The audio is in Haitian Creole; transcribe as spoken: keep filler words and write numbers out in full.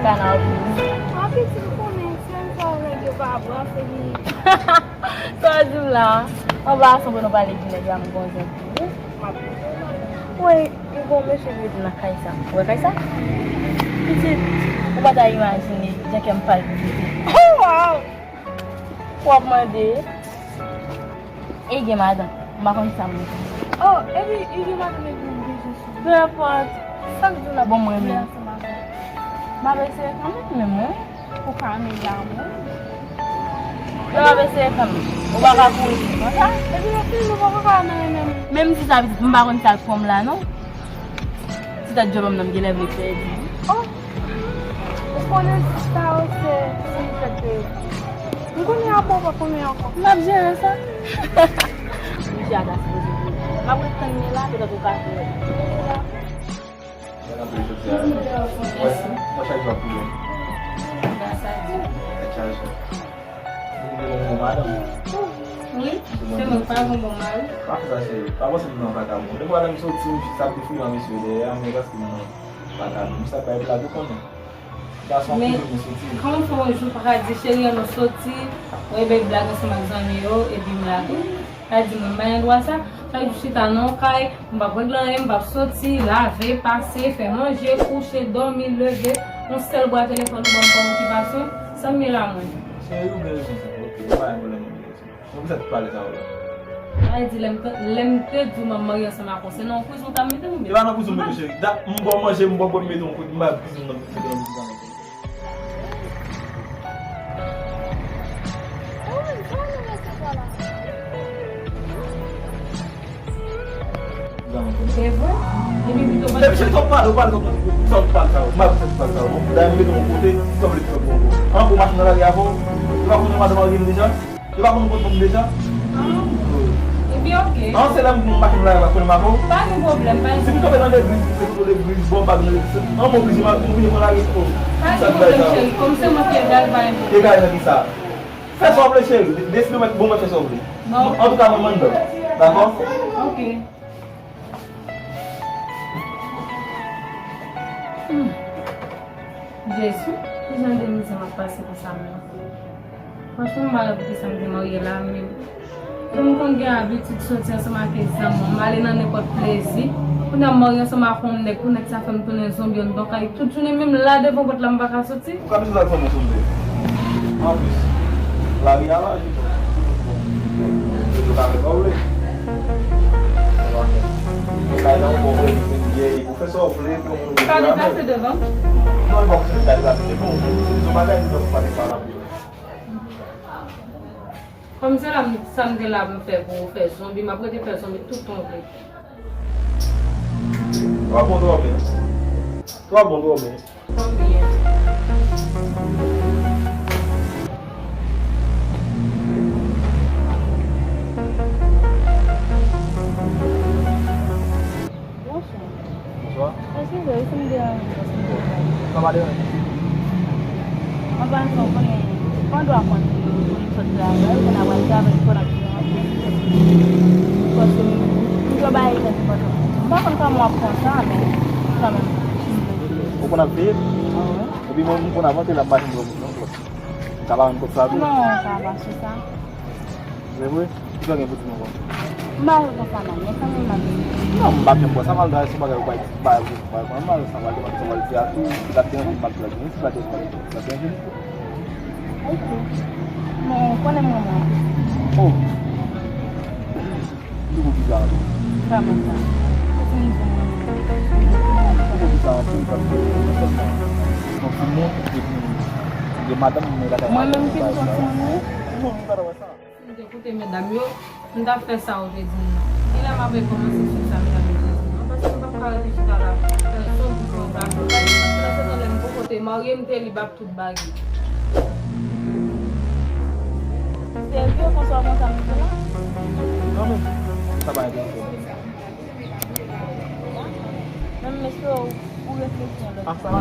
Kanal Plus. An pitit, ou konnen, sèl sa nèg yo pa pran, se li. Sa w di m la? Anba son pou nou pale di nèg la, m gon zen pou ou. M ap koute w. Wi, m gon mesye ki rete nan kay sa. Ou wè kay sa? Pitit, ou pa ta imajine jan kè m palpite. Oh, wow! W ap mande. E gen madanm. M pa konn sa m di. Oh, epi, e gen madanm epi m bezwen sou. Peu importe. Sa k di w la? Bon, mwen menm. M ap eseye kanmenm. Menm mwen. Ou ka renmen l la mwen. Lè w ap eseye kanmenm. Ou pa ka kouri konsa. Epi, epi, nou poko ka nan menm. Menm si sa pitit, m pa konn sa l pran m la, non. Ti tèt djòlòm nan, m genlè vle pèdi. Oh! Ou konnen sa yo se, se fèt de. M konnen apre w pa konnen ankò. M ap jere sa. Misye a ta sipoze vini. M ap ret tann li la, petèt ou ka fè. Mwen chak jou ap priye. Gras a Dye. Tèt chaje. Ou te gon bon madanm? Wi, se mwen k pa gon bon mari. Pa fè sa, cheri. Pa panse m nan vakabon. Depi w wè lè m soti, m sa ap defouye an mesye dèyè a, men èske m nan vakabon? M sa bay blag, ou konnen. Gason toujou vin soti. Men, kòman fè yon jou pa ka di, cheri, ann nou soti, ou bay blag ansanm ak zanmi yo, epi m la tou? Sa di mwen, m pa gen dwa sa. Chak jou chita nan yon kay, m p ap regle anyen, m p ap soti, lave, pase, fè manje, kouche, dòmi, leve, yon sèl bwa telefòn ou ban m kòm okipasyon, sa m ye la mwen? Cheri, ou gen rezon, sa. Ok, ou pa gen pwoblèm, ou gen rezon. Mwen pousèt pale sa ou la. Sa vle di, lè m te, lè m te di w m ap marye ansanm ak ou, se nan yon prizon w t ap mete m oubyen? E pa nan prizon m mete w, cheri. Dat m ba w manje, m ba w bwè, m mete w nan prizon, m mete w nan prizon. Se vre? Epi pito pa. Epi cheri, sa w pale, w pale, sa w pale sa yo. M pa konn sa w pale sa yo. Dayè m mete w yon kote, sa w vle fè pou mwen. An, pou machin nan lage avè w. Ou pa konn yon madanm marye m deja? Ou pa konn kot mwen deja? Ah, epi ok. An, se lè m pou machin nan lage la, konnen m avè w. Pa gen pwoblèm, pa gen pwoblèm. Si m kanpe nan legliz, m te kote legliz, bon, pa gen legliz. An, m oblije, m oblije pran lari pou. Pa gen pwoblèm, cheri. Kòm se mwen ki egal, pa gen pwoblèm. Egal nan ki sa? Fè sa w vle, cheri. Deside w mèt bon, mwen fè sa w vle. Bon. Antouka, mwen, m anndan. Dakò? Ok. Hmm. Jezi, ki jan de mizè m ap pase konsa menm? Franchman, m pa wè poukisa m te marye la menm. Kòm m konn gen abitid soti ansanm ak zanmi mwen, m ale nan nenpòt plezi. Kounye a m marye ansanm ak yon nèg, pou nèg sa fè m tounen zonbi anndan kay tout jounen, menm la devan pòt la m pa ka soti. Ou ka bezwen al fè bon sonde. Anplis, lari a laji tou. Ou ka fè sa w vle. Ou ka nan yon bon vre, ou fè sa w vle, pou moun. Ou ka deplase devan? Non, li pa posib ka deplase devan. Se yon bagay ki dòk pa deplase. Kòm se la m, sa m te la pou m fè pou ou fè zonbi, m ap rete fè zonbi tout tan w vle. Twa bon dòmi. Twa bon dòmi. Konbyen? Bonswa. Bonswa. Eskize, wi, si m deranje w, si m deranje w. Sa pa deranje. An pasan, ou konnen, pandan w ap antre, ou sot travay, ou konn ap al travay, ou konn ap vin antre. Paske m, m dwe bay tèt mwen. M pa konn kòman w ap pran sa, men kanmenm. Ou konn ap veye? Ah, wi. Epi mwen, m konn ap antre la, m pa janm wè moun nan klòt. Sa pa menm kot sa tou? Non, sa pa sou sa. Se vre? Kisa w gen pou di m ankò? M pa wè konsa non, men kanmenm m ap di. Non, m p ap janm wè sa mal, se yon bagay ou pa, pa, pa, pa mal, sa mal, sa mal di a tou, si l ap deranje m, m ap di l ap deranje, si l pa deranje, l ap deranje. Ok. Bon, ou konnen m renmen w anpil. Oh. Li gon bizar tou. Kòman sa? Ou gon bizar anpil paske ou sèlman yon timoun, epi ou gen madanm, men bagay sa. Mwen menm ki gon timoun, wi. Non, ou pa ta wè sa. Si m te koute medam yo, m t ap fè sa ou te di m nan. Kilè m ap rekòmanse sou sa medam yo te di m nan? Paske m p ap ka rete chita la, fè son pou fè yon bagay. Pandan se tan lè m poko te marye, m te lib ak tout bagay. Serye, konsa w konn sa m di la? Non, men, sa pa enterese m. Men m espere w, ou reflechi yon lòt. Ah, sa va.